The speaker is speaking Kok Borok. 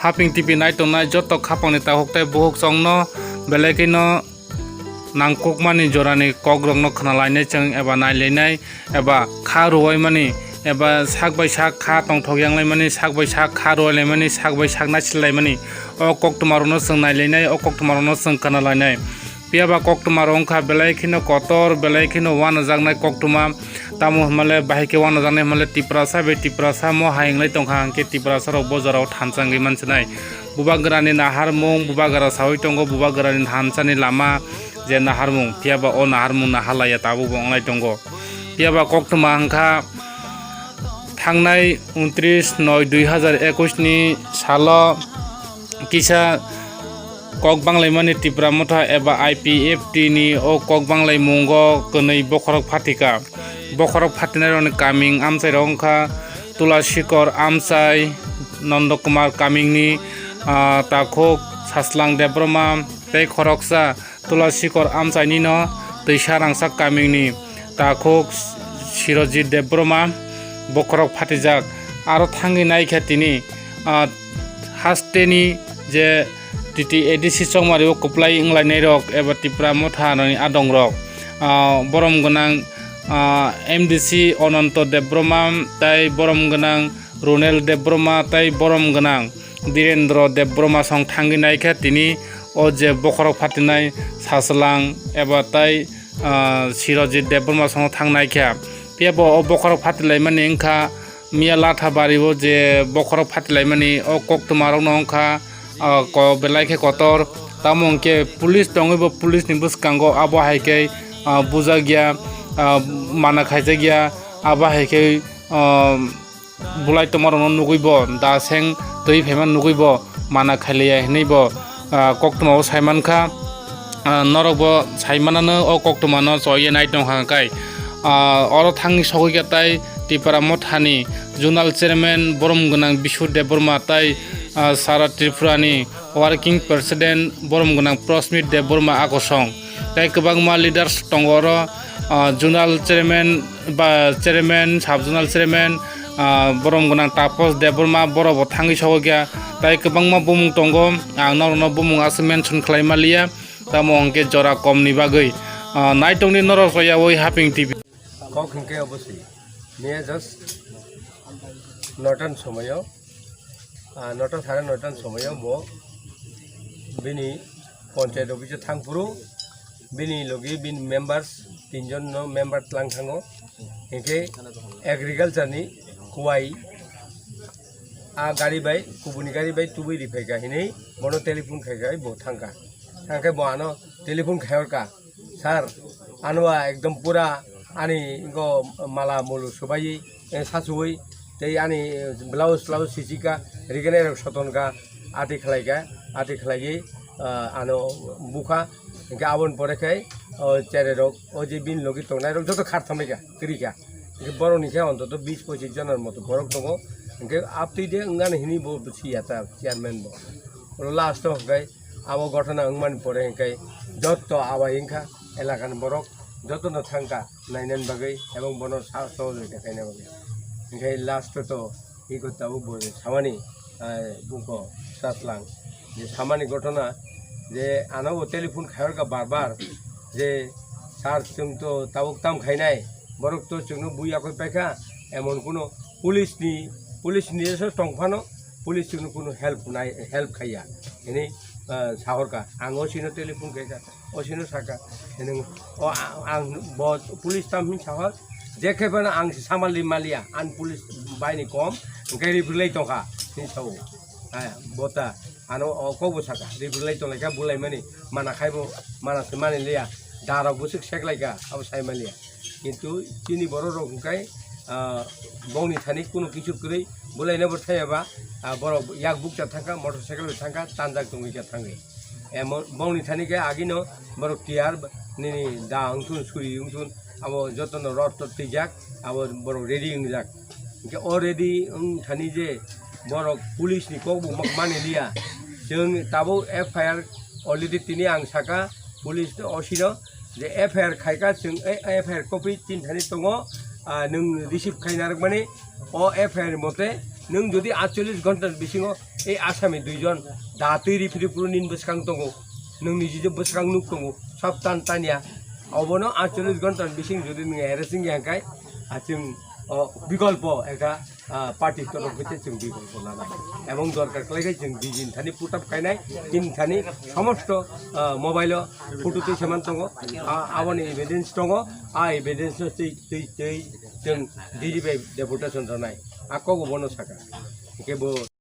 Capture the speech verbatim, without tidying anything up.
Haping T V nai tongnai joto khapangni takhuk tei bukhuk chongno belai kheno nangkukmani jorani kokrokno khna lainai chwng eba nai lainai eba kha rwui mani eba sak bai sak kha tongthok yang laimani, sak bai sak kha rwui laimani, sak bai sak naisle laimani. O koktwma rokno chwng nai lainai, o koktwma rokno chwng khna lainai. Phiya ba koktwma rok wngkha belai kheno kotor, belai kheno uanajaknai koktwma. Tamo hwnmale bahai khe uanajaknai hwnmale Tiprasa bai Tiprasa mo hai wnglai tongkha, hwnkhe Tiprasa rok bo jorao thanchangwi mansinai. Bubagrani naharmung, Bubagra saui tongo, Bubagrani thansani lama je naharmung, phiya ba o naharmung naharlaiya tabukbo wnglai tongo. Phiya ba koktwma wngkha thangnai untris noi dui hazar ekwis ni salo kisa kok banglaimani Tipra Motha eba I P F T ni o kok banglaimungo kwnwi bokhorok phatika. Bokhorok phatinairokni kaming amchairok wngkha Tulasikor Amchai, Nandakumar kamingni, ah, takhuk Saslang Debbarma tei khoroksa Tulasikor Amchainino Twisa Rangsak kamingni takhuk Sirojit Debbarma bokhorok phatijak. Aro thangwi naikha tini, ah, hasteni je T T A D C chongmari o kwplai wnglainairok eba Tipra Motha ni adongrok, ah, borom gwnang, ah, M D C Ononto Debbarma tei borom gwnang Ronel Debbarma tei borom gwnang Direndra Debbarma song thangwi naikha tini o je bokhorok phatinai Saslang eba tei, ah, Sirojit Debbarma song thang naikha. Phiya bo o bokhorok phatilaimani wngkha Miya Latha bari o je bokhorok phatilaimani o koktwma rokno wngkha, ah, ko belai khe kotor. Tamo hwnkhe police tongwi bo police ni bwskango abo hai khe, ah, bujakya, ah, mana khaijakya, abo hai khe, ah, bulai tongmarokno nugwi bo da seng twi phaima nugwi bo mana khailiya hinwi bo, ah, koktwmao sai mankha. Ah, norok bo sai manano o koktwmano choye nai tongkha kai. Ah, oro thangwi sogwi kha tai Tipra Mothani Zonal Chairman borom gwnang Bisu Debbarma tai, ah, Sara Tripurani Working President borom gwnang Prosmit Debbarma akosong. Tai kwbangma leaders tongo oro, ah, Zonal Chairman ba Chairman, Sub Zonal Chairman, ah, borom gwnang Tapos Debbarma borok bo thangwi sogwi kha. Tai kwbangma bumung tongo, ang norokno bumung aswk mention khlai maliya, tamo hwnkhe jora komni bagwi. Ah, naitokni norok soyaui Haping T V. Kok hwnkhe obo se. Miya just notan somoyo, ah, nota sare notan somoyo bo bini panchayat office o thang phuru bini logi bini members tinjon no member tlang thango. Hinkhe agriculture ni kuwai a gari bai, kubuni gari bai tubui ri phaikha hinwi bono telephone khaikha bo thangkha. Thangkhe bo ano telephone khaiyorkha. Sir, ano ba ekdom pura ani go mala mulu subai, eh, sasuwi, tei ani blouse, blouse sisika, rigene rok sotonka, ati khlaika, ati khlaiwi, ah, ano bukha, hingke aboni pore khe, o cherai rok, o je bini logi tongnai rok joto khar thamlaika, kwrwika. Hingke borok ni khe ontoto bis pochis jona moto borok tongo, hingke aptwi de wngani hini bo siya ta chairman bo. Oro last o hingke abo ghotona wngmani pore hingke jotto abai wngkha elakani borok jotono thangkha nainani bagwi ebong bono sa-, sohojogita khaina bagwi. Hingke last o to iko tabuk bo samani, ah, buko Saslang je samani ghotona je ano bo telephone khayorkha bar bar je, "Sir, chwng to tabuk tam khainai, borok to chwngno bui yakui paikha," emon kuno police ni, police ni jesu tongphano police chwngno kuno help nai, help khaiya hinwi, ah, sahorkha. Ang O C no telephone khaikha, O C no sakha, hinwi o a-, ang bo police tam hin sahor, je khe phano ang samalni maliya, ang police bai ni kom, hingke riprilai tongkha, hin sao. Aya, bota, ano o kok bo sakha, riprilai tonglaikha, bulaimani, mana khaibo, mana se mani liya, darok bwswk seklaikha, abo sai maliya. Kintu chini borok rok hwnkhe, ah, bongni thani kunu kisu kwrwi bwlaino bo thaya ba, ah, borok yak bukcha thangkha, motorcycle bai thangkha, tanjak tongwi kha thangwi. Emon bongni thani khe agino borok tiyar nini da wngthun, suri wngthun, abo jotono rot tot twijak, abo borok ready wngjak. Hingke o ready wng thani je borok police ni kok bo mak mani liya. Chwng tabuk F I R already tini ang saka police O C no je F I R khaika chwng e F I R copy tin thani tongo, ah, nwng receive khaina rwkmani o F I R mote Nwng jodi aatcholish ghonta ni bisingo ei asami duijon da twi riphi riphu nini bwskang tongo, nwng niji je bwskang nuk tongo, sab tan tanya, obono aatcholish ghonta ni bising jodi nwng harassing ya hwnkhe, ah, chwng, oh, bikolpo ekta, ah, party torok hwnkhe chwng bikolpo lanai. Ebong dorkar khlai khe chwng D G ni thani put up khainai, chini thani somosto, ah, mobile o photo twi seman tongo, ah, aboni evidence tongo, ah, evidence no twi, twi, twi chwng D G bai deputation rwnai. A kok bono saka. Hwnkhe bo